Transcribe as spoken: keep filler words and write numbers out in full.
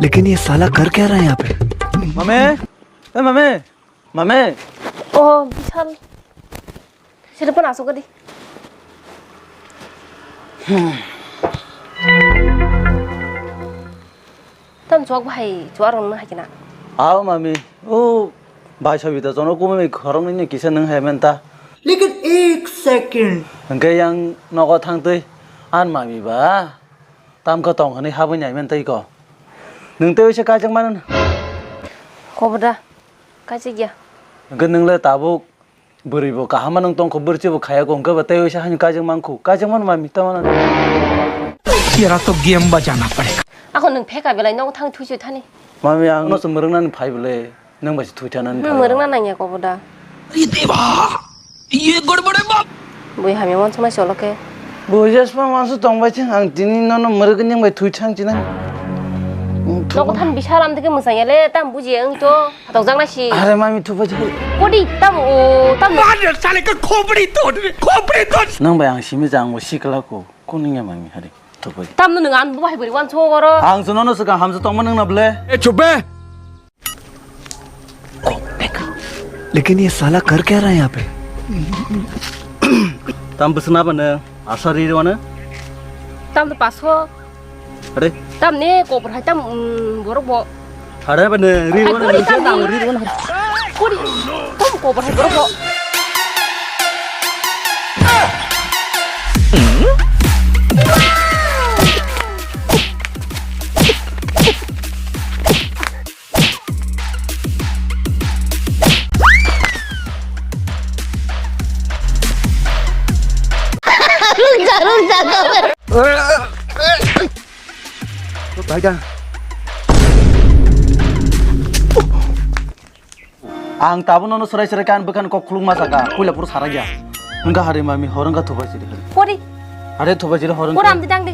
लेकिन ये साला कर क्या रहा है यहाँ पे? Mame, eh mame, mame. Oh, Bishal. Sini pun asok di. Tam chuak bahai chuak rong nang hai kena. Aw mami, o bai sabi ta jono kumui khorong ni kisa nang hai men ta. Lekin ek second. Hingke yang nogo thang twi an mami ba tam khe tong hwnwi habwi nai men tei ko. Nwng tei oise kaijak mano. Koboda, kaijak ya. Hingke nwng le tabuk bwrwi bo kaham ma nwng tong kho, bwrwi bo khaya ko, hingke ba tei oise hani kaijak man khu, kaijak man mami ta mano. तेरा तो गेम बजाना पड़ेगा। Ako nwng pheka belai nogo thang thui thui thani. Mami ang no se mwrwng nani phai bole. Nwng bai se thwi thana ni Nwng mwrwng na nangya kobo da. अरे देवा, ये गड़बड़ है बाप। Bui hamya wansuknai cholo khe. Bui jesma wansuk tong bai thang ang tini nono mwrwgwi nwng bai thwi thang chinai. Nogo than bisal am theke mwsang ya le tam buji ang to. Hatok jak nai si. Are mami thwi bai thang. Kodi tam o tam. मार साले का खोपड़ी तोड़, खोपड़ी तोड़। Nwng bai ang simi jang bo sikla ko. Kuning ya mami hari. Thwi bai. Tam no nwng ang bo hai buri wansuk oro. Ang se nono swkang hamsuk tongma nwng na ble. ए चुप बे। लेकिन ये साला कर क्या रहा है यहाँ पे? Tam bwswna bwno asa ri rwano. Tam to paso. Are. Tam ne kopor hai tam, mm, borok bo. Are bwno ri rwano. Kori tam ne. Ri rwano. Kori. Tam kopor hai borok bo. Ang tabuk nono swrai swrai kan bwkhan kok khulukma saka puila phuru sarakya. Wngkha hari mami hor wngkha thubai chiri hari. Pori. Hari thubai chiri hor wngkha. Pori amdi dangdi.